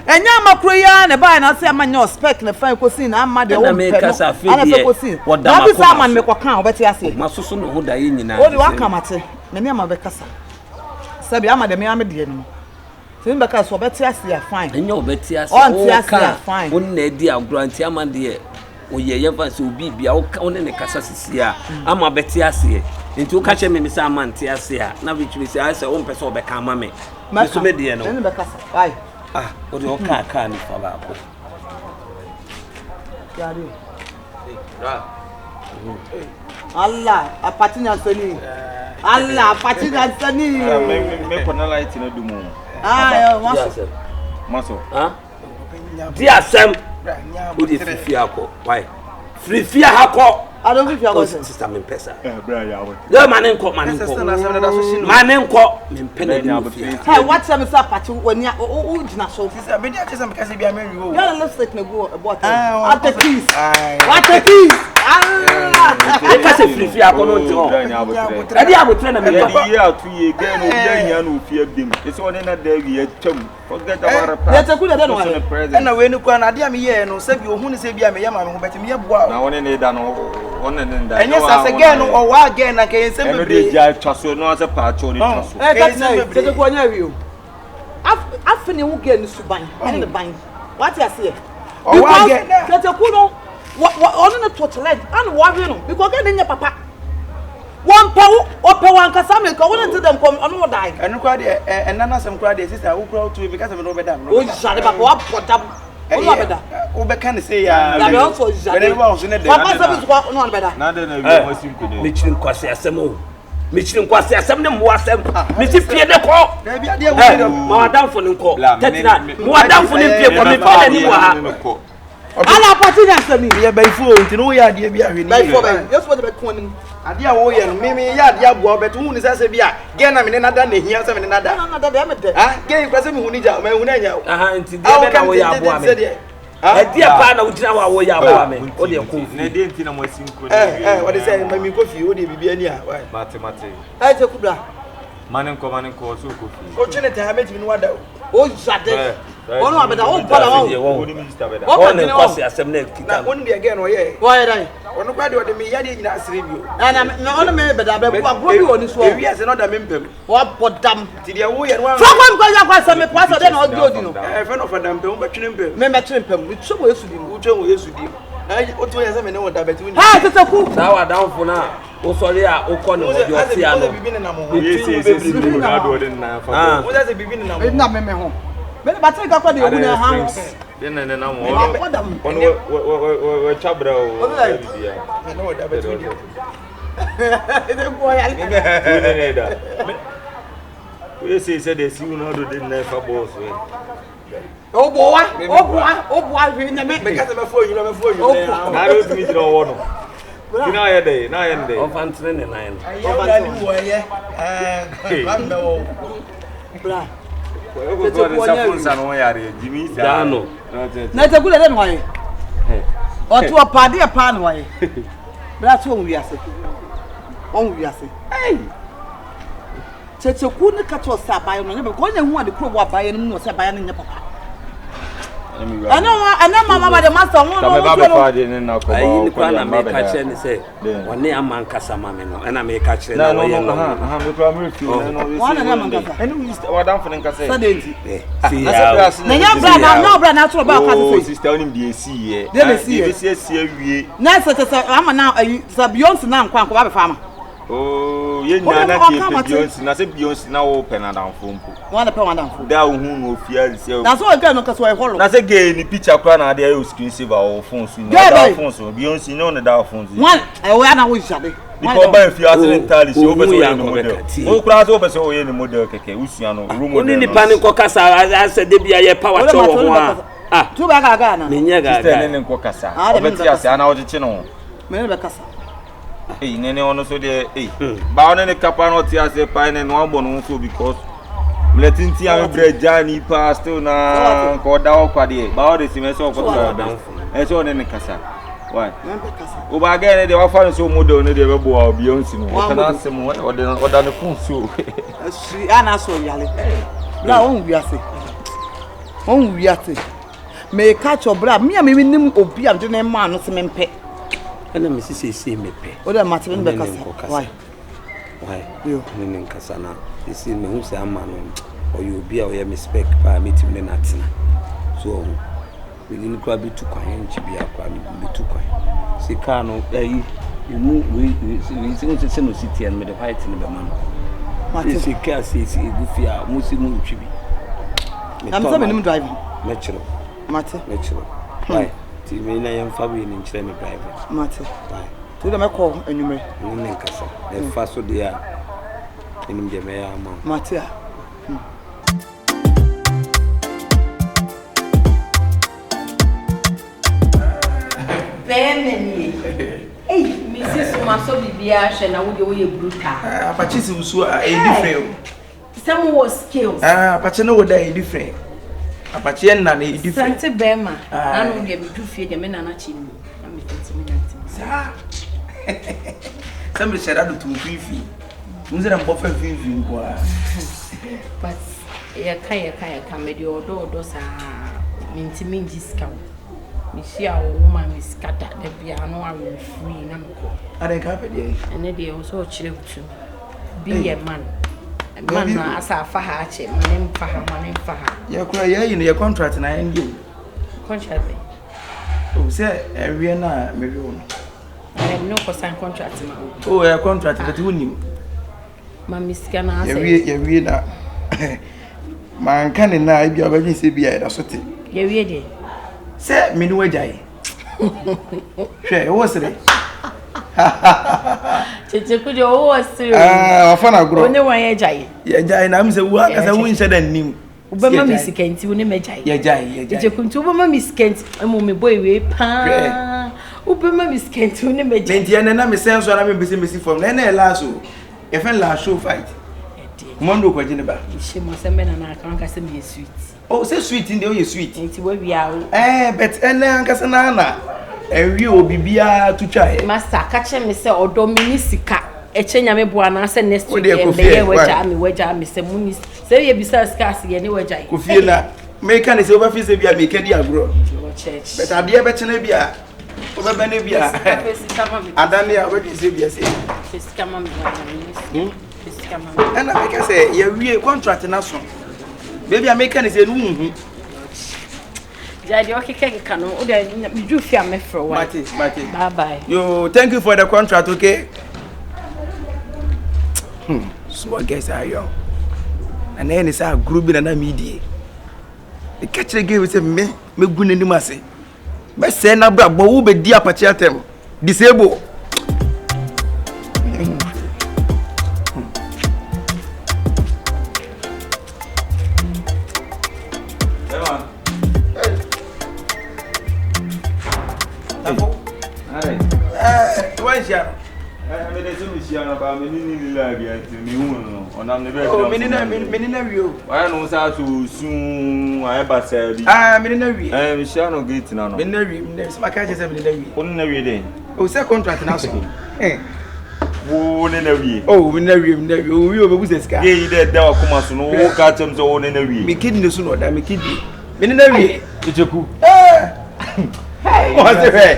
Ɛnyɛ ama koro yi ara na ɛbaeɛ na ɔsɛ ama nyɛ ɔspɛk na fɛn kɔsi na ama deɛ Ɛna wompɛ meka no sɛ afei ana fɛ deɛ kɔsi wɔda na wabisa m'akoma ama no so. mekɔka a wobɛte aseɛ. Masoso ne ho daeɛ nyinaa Wode te sɛ waka mate me ne ama bɛkasa sɛbi ama deɛ me ara me deɛ no no sɛ me bɛka so ɔbɛte aseɛ a fine. Ɛnyɛ ɔbɛte aseɛ Ɔnte aseɛ woka a fine. wo ne na adi agorɔ nti ama deɛ ɔyɛ yɛmfa sɛ obi bia woka wo ne ne kasa sisi a ama bɛte aseɛ nti woka kyerɛ me me sɛ ama nte aseɛ a na bɛtumi sɛ ayɛ sɛ wompɛ sɛ ɔbɛka ama me me so me deɛ no Me ne bɛkasa why. Ah, wode ɔkaa kaa nifa baako. Yare. Allah, apati nyansani. Allah, apati nyansani. Me me kɔ na light na dum o. Ah, eh, maso. Maso. Ah. Di asɛm. Wode fifi akɔ. Why? Firi fie ha kɔ. Adon fifi akɔ sɛ. Sister me mpɛ saa. Eh, bra ya wo. Yɛ ma ne nkɔ, ma ne nkɔ. Ma ne nkɔ, me mpɛ na ne fie. Hey, what sɛ me sɛ apakye wani a o gyina so. Sister, me dia kyesɛ me kase bia me nwi o. Yɛ lipstick na gu ɛbɔ ata. Ate keys. What a keys. Ah. Me kase firi fie akɔ no nti hɔ. Ɛdi abotrɛ na me ba. Yɛ yɛ atu yɛ gɛn no obi ahia no ofie abem. Ɛsɛ ɔne na da awie atwam. Forget about the past. Yɛtɛ ku dɛdɛ no ayɛ. Ɛna wei no kura no adeɛ a meyɛɛ no sɛbi ohun ne sɛ bi a meyɛ maame ho bɛte meyɛ boa o. Na wɔne ne da no wɔne ne da. Ɛnyɛ sa sɛ gɛɛ no ɔwɔ a gɛɛ na nkɛyɛ nsɛm Ɛno bebree. deɛ gya twa so ɛno asɛ paakyɛw ne twa so. Ɛ kɛtɛ tete ku ɔnyɛ awie o. Afe ne ho gɛɛ ne suban ɛne ne ban. Wate aseɛ. Ɔwɔ a gɛɛ na. Because tete ku no ɔne ne to challenge ana wɔawe no because gɛɛ ne nyɛ papa. Wɔmpɛ wo, ɔpɛ wo ankasa me nka wo ne nte dɛ nkɔm ɔne wo dae. Ɛno koraa deɛ ɛ ɛna n'asɛm koraa deɛ sista wo koraa wotu mi kasa mi ne wo bɛda mi ne wo bɛda. Ozare papa wabɔ dam wo ne wabɛda. Wobɛka ne se yaa. Dabi ɔsɔ ozare. Bɛnɛ bi wa so ne dɛ. Papa sɛ bi so kɔ ne wane bɛda. Na dɛ na ewia mo asi nkonnwa. Mekyiri nkwasi asɛm o. Mekyiri nkwasi asɛm ne mmoa asɛm. Mesi pie ne kɔ. Dabi adeɛ wo ne dɛ. Ma wadamfo ne nkɔ. 39. Ma wadamfo ne mpie kɔ. Mepɛ n'anim wɔ ha. Ala apati na asɛm yi. Meyɛ bɛyifo o nti no woyɛ adeɛ bi ahwɛ ni. Bɛyifo bɛyi. Yesu bɛ de bɛ kɔn anim. Adeɛ a woyɛ no me meyɛ adeɛ aboa wo bɛte wohu ne sɛ sɛ bi a gɛn na me ne nada na ehia sɛ me ne nada. Na nada deɛ me dɛ. Ah gɛn yi kura sɛ mehu ne gya ma ehu na nya o. Aha nti deɛ bɛ na woyɛ aboa me. Ɛdeɛ paa na wogyina hɔ a woyɛ aboa me. Wo deɛ kɔ fie. Na ɛdeɛ nti na mo asi nkuro ne wie. Ɛɛ wɔde sɛ ma mi nkɔ fie wo deɛ biribi ani a. Mate mate. Ɛɛ sɛ kubra. Ma ne nkɔ ma ne nkɔ ɔsɛ ɔkɔ fie. Otwe ne taa mɛtumi ne wada o. O yade. Wɔn a bɛda wɔn bɔ da wɔn. Wɔn ne nkwasi asɛm na ekita. Na wɔn deɛ gɛn na ɔyɛ. Wɔyɛ dɛ. Ɔno kora deɛ ɔde mi yadeɛ nyinaa asere mi o. Ɛna na ɔno mi bɛda bɛ bu agorɔ bi wɔ ne so. Ewi ase na ɔda mi mpam. Wɔabɔ dam. Ti deɛ woyɛ no wɔn. Fɔkɔ mi kɔ yɛ akɔ asɛm mi kɔ asɛ ɔdɛ na ɔdi odi no. Ɛɛ fɛn ɔfa da mpam wobɛtwene mpam. Mi mɛtwene mpam mi twɛ wɔ Yesu di mu. Wotwɛ wɔ Yesu di mu. Na wotu yɛ sɛ mi ne wo da bɛti wo ni. Haa tete ku. Saa wa danfo na wosɔre a wokɔ ne hɔ deɛ ɔte ano. Ne tiri mu bebree. Ɛna me me ho. Me ba tiri kakɔ de ewu na ha ho. De na ne nam hɔ. Ɔno wɔatwa brɛ o. Bibia. Ne ne da. Woyɛ sei sɛ deɛ si Ronaldo de nnan fa bɔɔl so yi. Oboa, oboa, oboa hwee nyame. Meka sɛ mɛfo onyina mɛfo onyina. Na ade otumi gyina ɔwɔ no. Ti na ayɛ dɛ, na ayɛ ndɛ. Ɔmfa ntene ne nan no. Ɛyɛ wura ni wɔ ɛyɛ. Ɛɛ, kura mbɛ wɔ. Bra. Tete ku ɔnyɛ nsa no yare Jimmy saa. Dano. Na tete ku dɛ na wayɛ. Ɔto ɔpa adeɛ paa na wayɛ. Bra so wɔn wiase. Wɔn wiase. Hey. Kyekyeku no ka kyerɛ sɛ abayewa no nyɛ papa. Ɔnyɛ hu ade koro wɔ abayewa no mu na ɔsɛ abayewa no nyɛ papa. Ɛne wɔn ɛne mama ba de master wɔn no wɔn tuo no. Ayi ni kora na meka kyerɛ ne sɛ ɔne ama nkasa ma me no ɛna meka kyerɛ na ɔyɛ no. Wɔn na ne ama nkasa. Ɛne wadamfo ne nkasa. Sɛ de nti. Na nyɛ bra na nyɛ bra na atoro ba ɔka sɛ. Sister onim deɛ esi yɛ. Deɛ na esi yɛ. Deɛ esi esi awie. Na sɛ sɛ ama na ayi sɛ Beyonce na nkwa nkwa ba bɛfa ama. Oh, yɛn nyinaa na tie pɛ Beyonce na sɛ Beyonce na wo pɛ n'adamfo mpo. Wɔn na pɛ wɔn adamfo. Da ohun no ofie ase. Na so ɔgɛ no kasa ɔyɛ hɔlɔ. Na sɛ gay ni picture kora na ade ayɛ o screen saver wɔ phone so. Gay bɛyi. Phone so Beyonce ne ɔne da phone so. Wɔn ɛwɔ ya na wo yade. Nipa ɔba efie ase ne ntaale si wopɛ sɛ ɔyɛ ne model. Wo kura sɛ wopɛ sɛ ɔyɛ ne model kɛkɛ wosua no role model. Wo ne nipa ne nkɔ kasa asɛ de bi ayɛ power kyɛ wɔ ho a. Ah. Tu bɛ gaagaa na. Menyɛ gaagaa. Sister ne ne nkɔ kasa. Ɔbɛte ase ana ɔkyekye ne ho. Mene ne bɛ kasa. Ei ne ne ɔno so deɛ ei ba ɔne ne kapa na ɔte aseɛ paa ne no abɔ ne ho so because mmerɛ tenten a mebrɛ gyaa ni paa still na nka ɔda hɔ kwa deɛ ba ɔde si mɛ sɛ ɔkɔtɔ ɔbɛ ɛsɛ ɔne ne kasa why ɔba gɛɛ ne deɛ wafa ne so model ne deɛ bɛboa obi ɔnsi no ɔka n'asɛm ɔde ɔda ne fon so. Asiri a na asɔ yale bla wɔn wiase. Wɔn wiase. Meka kyerɛ ɔbra me a menim obi a mede ne maa no sɛ mempɛ. Ɛna mesi seesei mepɛ. Wo dɛ mate me bɛkasa. Why? Why? Yo. Ne ne nkasa na seesei mehu sɛ ama no ɔyɛ obi a ɔyɛ me spec paa metumi ne no atena. So ɔho. Mede no koraa bɛtu kwan ɛnkyɛ biara koraa mede no bɛtu kwan. Sɛ kaa no ɛyi emu wei wei sɛ wohu sɛ sɛ na osi teɛ no mede white no bɛma no. Sɛ kaa siesie egu fie a mo si mo ntwi bi. Na mesɛ menim driving. Mɛkyerɛ. Mate. Mɛkyerɛ. Why? Ti me na yɛmfa wei no nkyerɛ me driving. Mate. Why? Ti wode mɛkɔ anwummerɛ. Ne ne nkasa. Na ɛfa so deɛ a menim deɛ mɛyɛ ama wo. Mate a. Bɛɛma nie. Ei, mesi so masɔ biribiara hwɛ na wo deɛ woyɛ brutal. Ah, apakye si wusu a ɛyɛ different o. Sɛ mo wɔ skills. Ah, apakye ne wo da ɛyɛ different. Apakye yɛ nna na ɛyɛ different. Sante bɛɛma. Ah. Nanu deɛ medu fie deɛ me nana kye mi. Na me tete me nante. Saa. Sɛ me hyɛ da do tum fifi. Mo sɛ na mbɔ fa fifi nko a. But yɛka yɛka yɛka me deɛ ɔdɔ ɔdɔ saa mentumi ngye sika wo mehyia wo wo ma me sika da da biara no awe me free na mekɔ. Adɛn ka apɛ deɛ. Ɛne deɛ wo sɛ ɔkyerɛ wo tumi bi yɛ man man no asa afa ha akyɛ ma ne mfa ha ma ne mfa ha. Yɛ kora yɛ ayi no yɛ contract na yɛn deɛ o. Contract bɛ. O sɛ ɛweɛ no a mewe wo no. Ɛne no kɔ sign contract ma wo. O ɛyɛ contract but wo nim. Ma me sika na asɛ. Yɛwie yɛwie na manka ne na ebi a ɔbɛdwen sɛ bi a yɛda so te. Yɛwie deɛ. Sɛ me ne wagyae. Hwɛ ɛwɔ sere. Kyekyeku deɛ ɔwɔ sere. Ah, wafa na agorɔ. Wo ne wɔn agyae. Yɛgyae na am sɛ wo ankasa wo nhyɛ da nnim. Wobɛma me sika nti wo ne mɛgyae. Yɛgyae yɛgyae. Kyekyeku nti wobɛma me sika nti ɛmu mebɔ ewie paa. Wobɛma me sika nti wo ne mɛgyae. Nti ɛnɛ na mesɛn so ara mempɛ sɛ mesi fam na ɛnɛ yɛ last o. Yɛfrɛ no last show fight. Mondo kɔgye ne ba. Nhyɛ mu asɛm bɛ na na aka anka sɛ meyɛ sweet. Oh, sɛ sweet ndeɛ woyɛ sweet. Nti wawia wo. Eh, but ɛnɛ ankasa na na ɛwie wɔ biribiara to twaeɛ. Master, ka kyerɛ me sɛ ɔdɔ me ne sika ɛkyɛ nyame boa anaasɛ next week ɛmbɛyɛ wagyaa me wagyaa me sɛ mu ni sɛ yɛ bisa sika ase yɛ ne wagyae. Kofie na meka ne sɛ wobɛfe sɛ bi a meka di agorɔ. But adeɛ bɛkyena bi a wobɛbɛ no bi a adane a wobɛdwen sɛ bi a sɛ. Ɛna meka sɛ yɛwie contract no aso. Baabi a meka ne sɛ no wonhu. Gya deɛ ɔkeka keka no wode meduru fie a mɛfrɛ wo. Mate mate. Bye bye. Yo, thank you for the contract, okay? Small girls are young. Na na ɛne sɛ agorɔ bi na na medie. Meka kyerɛ girl sɛ me mɛgu n'anim ase. Mɛsɛe n'abrabɔ wo bɛdi apakye atɛm. Disable. Wayɛ no nsa ato suu ayɛ basaa bi. Ah, mene na wie. Eh, mehyia no gate na no. Mene na wie, mene sɛ maka kyerɛ sɛ mene na wie. Wo ne na wie dɛn? O sɛ contract na so. Eh. Wo ne na wie. Oh, mene na wie, mene na wie. O wie o bebu sɛ sika. Ye yi dɛ da wakoma so no, wo ka kyerɛ m sɛ wo ne na wie. Me kidney so na ɔda, me kidney. Mene na wie. Kyekyɛku. Eh. Wɔn sɛ hwɛ.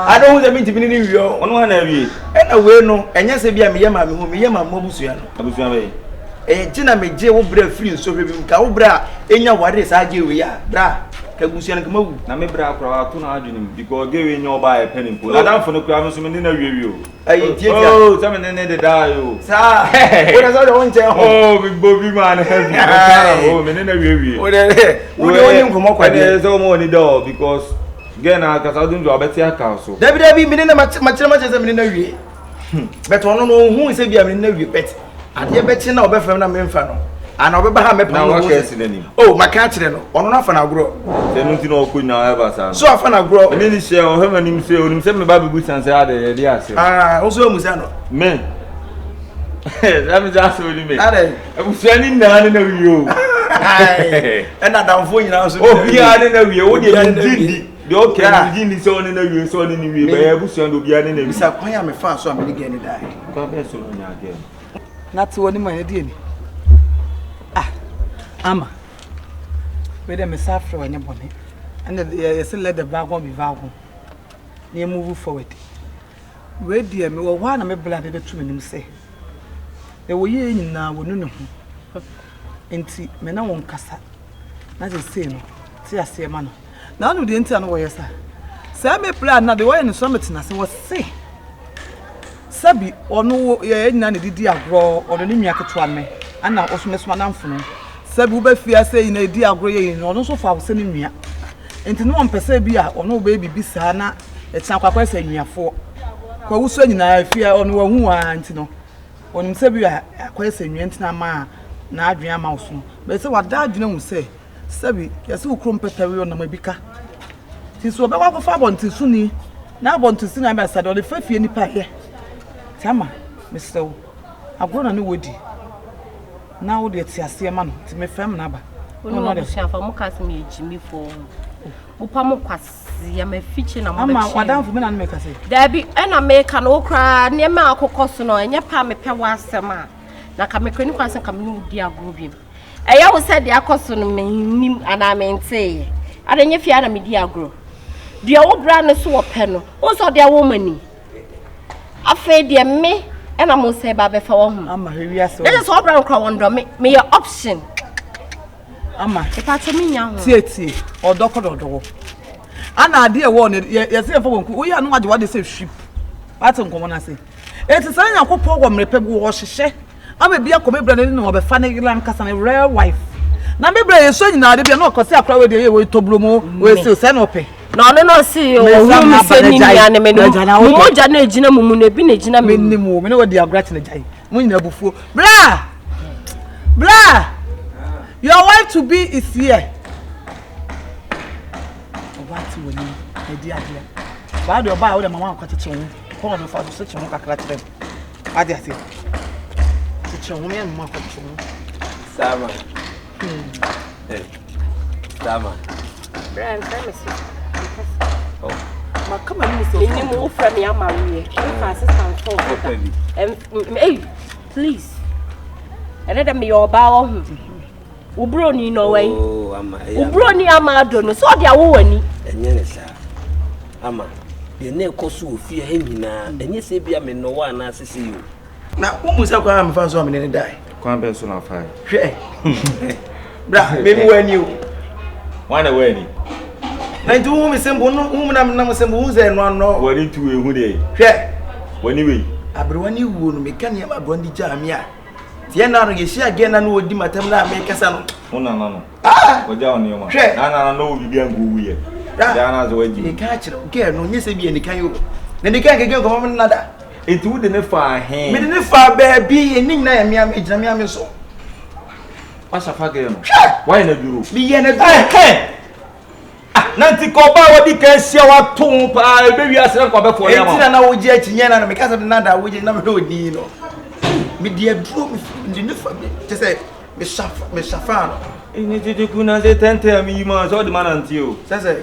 Ade ho sɛ mentumi ne ne wie o. Ɔno ha na wie. Ɛna wei no, ɛnyɛ sɛ bi a meyɛ maame ho, meyɛ maame abusua no. Abusua bɛyɛ. Ɛyɛ gye na megye wo berɛ firi nsɔhwɛ bi mu ka wo berɛ a ɛnya ware saa gye wei a bra ka abusua no ka mawu. Na me bra koraa wato n'adwene mu because gye wei nyɛ ɔbaa yɛ pɛ ne mpo. N'adamfo no koraa me nso me ne no awiewie o. Ɛyɛ tiatia. Oh sɛ me ne ne dedaa yi o. Saa wo na sɛ wode wo nkyɛn ho. Oh me bɔ bi maa no heavy. Oh me ne no awiewie. Wo de wo de wo ne nkɔmɔ kwa deɛ. Ɛnɛ sɛ wɔn ani da hɔ because girl na akasa wode nso abɛte aka so. Dabi dabi me ne no makyerɛ makyerɛ sɛ me ne no awie. But ɔno no ohun sɛ bi a me ne no awie but adeɛ bɛkye na ɔbɛfrɛ na memfa no ana ɔbɛba ha mɛpa no waka asi n'anim oh maka akyerɛ no ɔno no afa no agorɔ sɛ no nti na ɔkɔ nyinaa ɛba saa no so afa no agorɔ ɛne ne hyɛ ɔhwɛ m'anim sɛ onim sɛ meba bɛbu san sɛ ade yɛde ase ah wo so amu sa no me sɛ me sɛ asɛ oni me abusua ne nyinaa ne na wie o ɛna adamfoɔ nyinaa nso obiara ne na wie wo deɛ mengye ndi deɛ ɔka mengye ndi sɛ ɔne na wie sɛ ɔne ne wie bɛyɛ abusua de obiara ne na wie bisa kwan a mefaa so a mene gɛ ne dae kwan bɛɛ so no nya gɛ Na te w'anim a ɛdeɛ ni. Ah, ama. Wei deɛ mesa afrɛ wo ɛnyɛ bɔne. Ɛna yɛse let the bygone be bygone. Na yɛ move forward. Wei deɛ mewɔ hɔ a na me bla de bɛto m'anim sɛ deɛ wɔyɛɛ nyinaa wɔnu ne ho. Nti me ne wo nkasa na seesei no te aseɛ ma no. Na wonim deɛ nti a na wɔyɛ saa? Saa me bla no deɛ wɔyɛ no so na metena ase wɔse Sɛbi ɔno wo yɛ nyina na edidi agorɔ ɔno ne nua ketewa me ana ɔso mɛsoma namfo no sɛbi wobɛ fie ase yi na edi agorɔ yɛ yi no ɔno nso fa wo sɛ ne nua nti ne ɔmpɛ sɛ bi a ɔno wobɛyɛ biribi saa na ɛkyena akɔ akɔyɛ sɛ anuafoɔ kɔ wusua nyinaa fie ɔno wahu a nti no ɔnim sɛ bi a akɔyɛ sɛ nua nti na ama n'adwene ama wo so no bɛyɛ sɛ wada adwene hu sɛ Sɛbi, yɛse wo kurom pɛtɛ we ɔnam ebi ka. Nti sɛ ɔbɛkɔ akɔfa abɔntensoni na abɔntensoni abɛsa deɛ ɔde fa fie nipa yɛ. Nti ama, mesrɛ wo, agorɔ na ne wɔ di. Na wo deɛ te aseɛ ma no. Nti mefrɛ me naba. Wo ne w'abusuafoɔ mo ka sɛ meyɛ gyimifoɔ ho. Mopa mo kwasea mafikyi na mobɛkye. Ama w'adamfo me na ne meka sɛ. Daabi, ɛna meka no wo koraa nneɛma a akokɔ so no ɛnyɛ pɛ a mepɛ w'asɛm a na ka mekura ni kwan sɛ nka me ne wo di agorɔ biom. Ɛyɛ wo sɛ deɛ akɔ so no mennim anaa menteeɛ? Ada nyɛ fie ara na medi agorɔ. Deɛ wo bra no so wɔpɛ no, wo sɛ ɔde awɔ m'ani. Afei deɛ me ɛna mo sɛ ba bɛfa wɔ ho. Ama hwɛ wiase. Na sɛ ɔbra no kora wɔn dɔ me, meyɛ option. Ama. Mepa me nya ho. Tie tie, ɔdɔ kɔ dɔdɔ wɔ. Ana adeɛ ɛwɔ ne yɛ yɛsɛ yɛfa wɔn ku, woyɛ ano agye wade sɛ hwip. Wate nkɔmɔ no ase. Eti sɛ Nyankopɔn wɔ mmerɛ pɛ bi wɔhyehyɛ ama bi akɔ me brɛ no ne ɔbɛfa ne yere ankasa ne real wife na me brɛ yɛsua nyinaa de bia na ɔkɔ sɛ akora wei deɛ yɛ wei tɔburo mu wei sɛ sɛ na ɔpɛ na ɔno na ɔse ɔhu me sɛ ne nua ne me no mo mogya na ɛgyina mo mu no ebi na ɛgyina me mu menim wo me ne wadi agorɔ akyene gyae mo nyina abufuo bra bra your wife to be is here ɔba te wɔ nim na di adeɛ baa deɛ ɔbaa wo deɛ mama akɔkyekye wo kɔn no fa so kyekye ho kakra kyerɛ Wate ase? Kyekyere ho yɛ mma kɔkye ho. Sama. Eh. Sama. Bra mfrɛ me sista. Oh. Maka ma ni sɛ. Menim wo frɛ me ama weɛ. Mfa sista mfɔ wo da. Ei, please. Ɛnɛ dɛ meyɛ ɔbaa wɔ ho. Wo broni no wai. Oh, ama. Wo broni ama ado no. So ɔde awo w'ani. Ɛnyɛ ne saa. Ama, deɛ na ɛkɔ so wɔ fie ha nyinaa, ɛnyɛ sɛ ebia mennɔ wo anaa sesei o. Na wohu sɛ kwan a mefa so a mene ne dae. Kwan bɛn so na afae? Hwɛ. Bra, me me w'ani o. Wan na w'ani? Na nti wohu me sembo no, wohu me na menam sembo, wohu sɛ ɛno anɔ. W'ani tu ehu deɛ. Hwɛ. W'ani wei. Aberewa ne wuo no, meka nneɛma aberewa no de gyaa me a. Tiɛ na no yɛhyia gɛ na no ɔdi matam na mekasa no. Wo nana no. Ah! Ɔgya wo nneɛma. Hwɛ. Na nana no wɔ biribi a nka owu yɛ. Gya na sɛ wagyi. Meka akyerɛ wo gɛ no nyɛ sɛ bi anikan yi o. Na nikan kɛkɛ nkɔmɔ me nada. Enti wode ne faa he? Mede ne faa baabi, ɛne nyinaa yɛ mea, gyina mea me so. Wasafa gɛ no. Hwɛ! Wayɛ no aduro. Meyɛ no aduro. Ɛhɛn! Ah, na nti ka ɔbaa a wadi kan ahyia wato ho paa ebe wiase na nka ɔbɛfɔ ne ama. Enti na na wogye akyinnye na na meka sɛ na da wogye na mehwɛ odin no. Mede aduro mede ne fa kyɛ sɛ mehyafaa no. Ɛnyɛ tete ku na sɛ tɛntɛn a meyi ma sɛ ɔde ma nante o. Sɛ sɛ.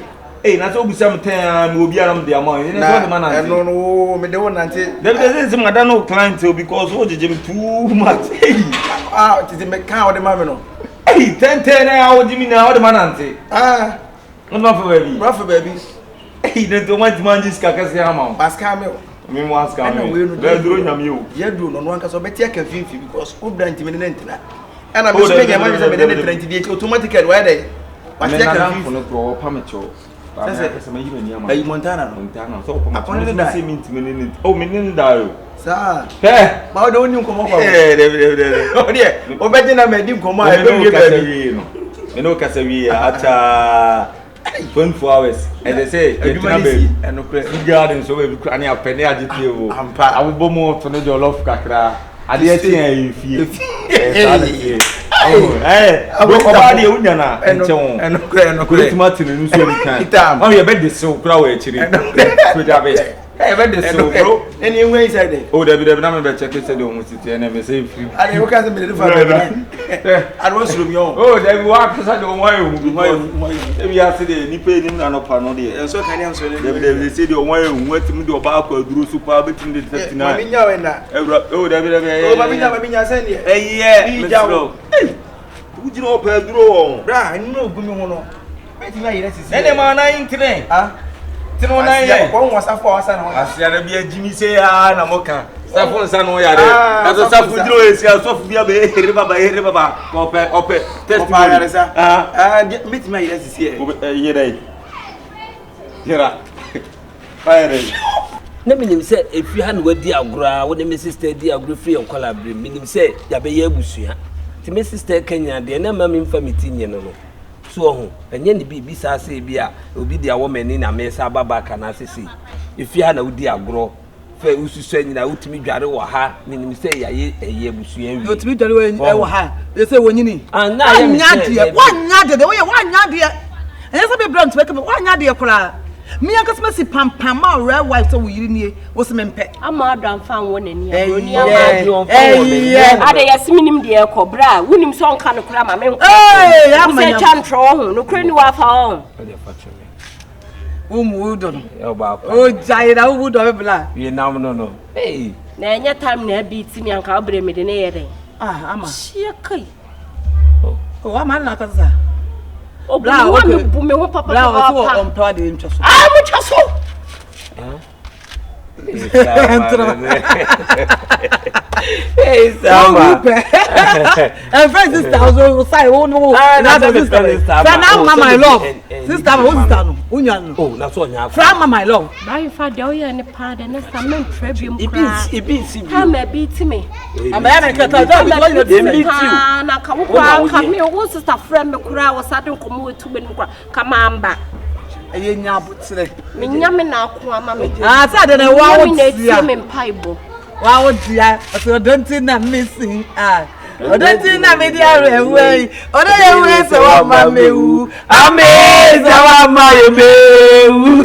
Ei na sɛ wobisa me tɛn a mewɔ biara mede ama o. Ɛnyɛ sɛ ɔde ma nante. Ɛno no wo mede wo nante. Dabi sɛ sɛ mada no client o because wogyegye me too much. Ei. Ah tete meka a wode ma me no. Ei tɛntɛn na wogye me nyinaa wode ma nante. Ah. Wode ma fa baabi. Ma fa baabi. Ei na nti wɔn antumi angye sika kɛseɛ ama wo. Pascal me o. Me mu asika me. Ɛna wei no. Bɛɛ duro nyame o. Yɛ duro no ɔno ankasa ɔbɛte aka mfimfini because wo bra ntumi ne ne ntena. Ɛna me nso menya ma sɛ me ne ne tena nti deɛ automatically wayɛ dɛ. Wate aka mfimfini. Me nanamfo no korɔ ɔpa me kyɛw. Sɛ sɛ. Ayi Montana no. Montana sɛ ɔpa me kyɛw. Akɔne ne da. Sɛ mentumi ne ne oh me ne ne da o. Saa. Hɛ. Ba wo de wo ni nkɔmɔ kwa. Ɛɛ dɛbi dɛbi dɛbi. O deɛ o bɛ gyina mɛ di nkɔmɔ a ɛbɛ wie baabi. Me ne wo kasa wie akyɛ 24 hours ɛsɛ sɛ yɛtena baabi ɛnokorɛ garden so baabi kora ne apɛ ne agye tie wo ampa abobɔ mu ɔto ne jollof kakra adeɛ kye a ɛyɛ fie ɛyɛ saa na fie ɔbaa deɛ wonya no a ɛnkyɛ wo ɛnokorɛ ɛnokorɛ wobɛtumi ate n'ani so anytime ɔno yɛbɛde sew kora wɔ akyiri sogya bɛ ɛbɛ de sew bro ɛne ehu ayi sɛ de o dabi dabi na mebɛ kyɛke sɛ deɛ ɔmo si teɛ na mɛ sɛ efiri ade wo ka sɛ mede ne fa baabi ade wa suro mi ɔn o dabi wa kasa deɛ ɔmo ayɛ hu bi ebi ase deɛ nipa enim na anɔpa no deɛ ɛnso ka ne nso ne dabi dabi sɛ deɛ ɔmo ayɛ hu atumi de ɔbaa akɔ aduro so paa betumi de tɛti na maame nya wɛ na ɛwura o dabi dabi ɛyɛ o maame nya maame nya sɛ deɛ ɛyɛ mesrɛ wo. Wogyina hɔ pɛ aduro wɔ ho. Bra, nnuro gu me ho no. Mɛtumi ayerɛ sisi. Ɛnna ma nan ntene. Ah. Tene wo nan yɛ. Wɔn wɔ safo a wasa ne ho. Asia na bi agyimi se ya na mo ka. Safo nsa no yare. Ɛso safo gyina hɔ esi asɔfo bi abɛ here baba here baba. Ɔpɛ ɔpɛ testimony. Ɔpɛ ayaresa. Ah, mɛtumi ayerɛ sisi yɛ. Yɛrɛ yi. Yɛra. Ayerɛ yi. Na menim sɛ ɛfiri ha na wadi agorɔ a wo ne me sister di agorɔ firi yɛn nkwadaa berɛ mu. Menim sɛ yɛabɛyɛ abusua. Nti me sister ka nyinaa deɛ na mma memfa me ti nyɛ no no. So wahu? Ɛnyɛ ne biribi saa sɛ ebi a obi de awɔ m'ani na meresan aba back anaasɛ sei. Efie ha na wodi agorɔ, fɛ wosusua nyinaa, wotumi dware wɔ ha. Menim sɛ yɛayɛ ɛyɛ abusua awie. Otumi dware wɔ ɛwɔ ha. Ɛsɛ wɔnyini. Ah, na ayɛ me Wanya sɛ adeɛ, daabi. wanya adeɛ deɛ woyɛ wanya adeɛ. Ɛnyɛ sɛ bebra ntumi kama wanya adeɛ koraa. Me ankasa masi pampam ma red wife sɛ wo yere nie, wo se mempɛ. Ama adɔ amfa anwɔ n'ani a buroni ama Ɛyɛ, Ɔmfa wɔ n'ani. ɛyɛ. Ada yɛse menim deɛ ɛkɔ berɛ a wonim sɛ ɔnka nokorɛ ama menkɔ Ee, wo ama sɛ nyam. twa ntorɔ wɔ ho nokorɛ ni wafa wɔ ho Ɔde fa kyɛ me. Wo mu wo dɔ no. Ɛyɛ ɔbaako. O gyae na wo mu dɔ me bla. Wie nam no no. Hey. Na ɛnyɛ time na abi ti mi anka wobrɛ mede ne yɛ dɛn Ah, ama. Hyia kai. Oh, ama na akasa sa. Oh, Bla, bu okay. me bu me ho papa Bla, papa. ɔso ɔmpɛ ade ntwa so. Ah, mo twa so. Hey, Sama. And friend sister also say oh no. Ah, na na sister. sister. Fra na ma my love. Sister ma wo sister no. Unya no. Oh, na so nya. Fra ma my love. Bra fa de oyɛ ne paa de ne sa mentra biom Ibi koraa. nsi ibi nsi bi. Time abi ti me. Ama ya na kata da bi Time no abi ti me Ebi ti o. paa na ka wo Wo na koraa wo ka yɛ. me wo sister frɛ me koraa wɔ sa de nkɔmmɔ wɔ tu m'anim koraa ka mamba. Eye nya abotre. Menya me na ako ama me. Ah, sa de na wa Menya wo me na etie tia. me mpaebɔ. Wa wo tia. So don't na missing. Ah. Odo ti na me di are we. Odo ye we se wa ma me wu. Ame se wa ma ye me wu.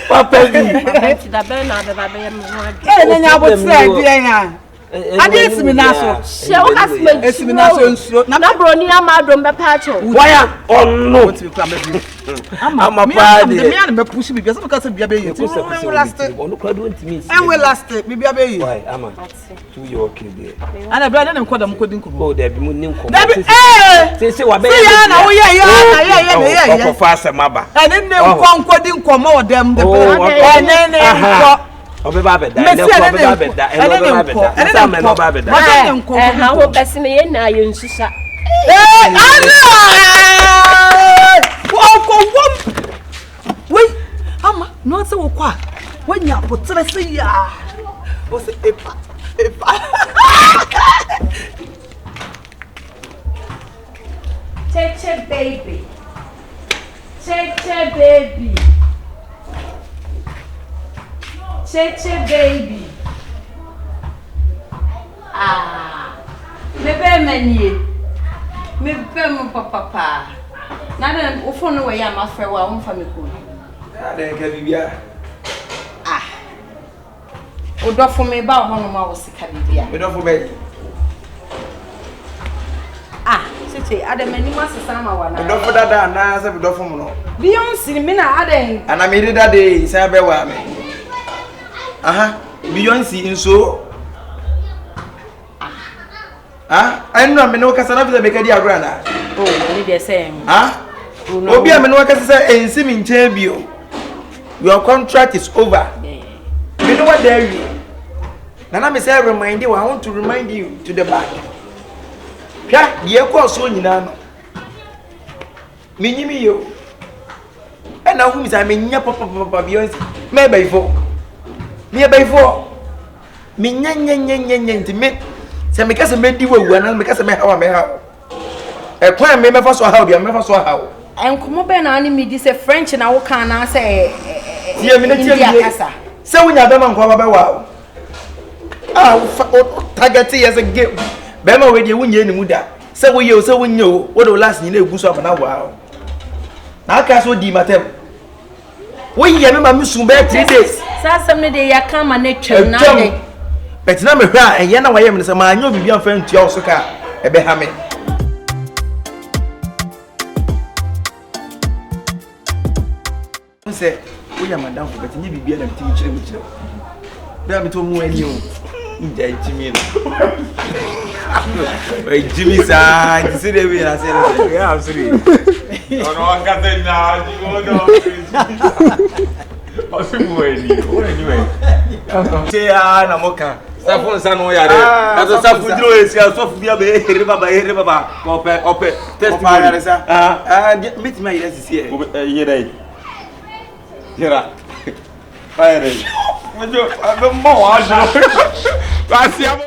Papa bi. Papa nti da bɛn na abɛba bɛyɛ me ho ade. Eh, na nya abotre de ya. Ade esi mi na so. Hyɛ wo ka sima Esi mi na so nsuro. Na Na broni ama adom bɛpa akyɛw. Waya ɔno. Wotumi kura mɛbi. Ama Ama me paa me deɛ. me na mɛpushi biribi sɛ meka sɛ biribi abɛyɛ nti Kusa kusa ɛnwe last ɔno kura de ɔntumi nsi. ɛnwe last biribi abɛyɛ. Why ama tu yɛ okay deɛ. Ana bra ne ne nkɔ dɛm kɔdi nkɔmmɔ. O dabi mu ni nkɔmɔ. Dabi ee Sese wa bɛyɛ. sɛ yɛ na woyɛ yɛ na yɛ yɛ na yɛ yɛ. Ɔkɔfa asɛm aba. Ɛne ne nkɔ nkɔdi nkɔmmɔ wɔ dɛm de Oh, bɛ ɛne ne nkɔ. Ɔbɛba abɛda. Mesi Ɛnɛ kɔ ɛne ɔbɛba ne nkɔ abɛda. Ɛnɛ ɛne ne ɔbɛba nkɔ abɛda. ɛne Ɛsɛ ne ama ɛnɛ nkɔ ɔba abɛda. Ɔne ne nkɔ Ɛha wo bɛsi no yɛn nyinaa yɛ nsusa. Ee ana ɔkɔ wɔm wei ama na ɔsɛ wokɔ a woanya aboterɛ sɛ yaa ɔsɛ epa epa. Cheche baby. Cheche baby. Cheche baby. Ah. Me bɛrima nie. Me bɛrima papapaa. Na dɛn wo phone no wɔ yɛ a mafrɛ wo a womfa me kɔn. Adɛn ka biribia. Ah. Wo dɔfo me ba wo hɔnom a wo sika biribia. Me dɔfo bɛyi. Ah, Cheche, adɛn m'anim asesa ama wo Me anaa? dɔfo dada anaa sɛ me dɔfo mu no. Beyonce me na adɛn. Ana me de dada yi san bɛwa me. Aha, Beyonce nso. Ah, ɛno na me ne wo kasa na fi sɛ meka di agorɔ anaa? Oh, ɛne deɛ sɛ ɛm. Ah? Obi a me ne wo kasa sɛ ɛnsi me nkyɛn bio. Your contract is over. Me ne wo da awie. Nana me sɛ remind you, I want to remind you to the back. Hwɛ, deɛ ɛkɔɔ soɔ nyinaa no. Menyim yie o. Ɛna wohu me sɛ menyɛ papapapa Beyonce. Mɛyɛ bayifoɔ. Meyɛ bayifoɔ. Menyɛ nyɛ nyɛ nyɛ nyɛ nti me sɛ meka sɛ mɛdi wawu anaa meka sɛ mɛhaw a mɛhaw. Ɛkwan a me mɛfa so ahaw bia mɛfa so ahaw. Nkɔmmɔ bɛn na ne medi sɛ French na woka anaasɛ Tie me na tie me India yie. kasa? Sɛ wonya bɛma nkoa ba bɛwa o. A wofa wo target yɛ sɛ game. Bɛrima wei deɛ wonyɛ ne mu da. Sɛ woyɛ o sɛ wonyɛ o wode wo last nyina egu so ama no awaa o. Na aka sɛ odii matam. Woyɛ me ma me su bɛyɛ 3 days. Saa asɛm no deɛ yɛaka ama no atwam na Atwam. adɛn? But na mehwɛ a ɛyɛ na wayɛ me no sɛ maanyɛ obibi amfa ntua wo so ka a ɛbɛha me. Sɛ woyɛ madamfo bɛte nyɛ biribia na metumi kyerɛ mu kyerɛ wo. Bɛa metɔ mu ani o. Ngya nkyimi no. Jimmy saa nti sɛ deɛ bi yɛn aseɛ no sɛ. Yɛ asere. Ɔno ankasa nyinaa gyi wɔn na ɔsi mu wɔ ani wɔ ani wɔ. Ṣé aa na mo ka. Safo nsa no yare. Ɛsɛ safo gyina hɔ esi asɔfo bi abɛ ehere baba ehere baba ɔpɛ ɔpɛ testimony. Ɔpɛ ayaresa. Aa metumi ayerɛ sisi yɛ. Yɛrɛ yi. Yɛrɛ. Ayerɛ yi. Mɛ mɔ wa adwene. Wasi abo.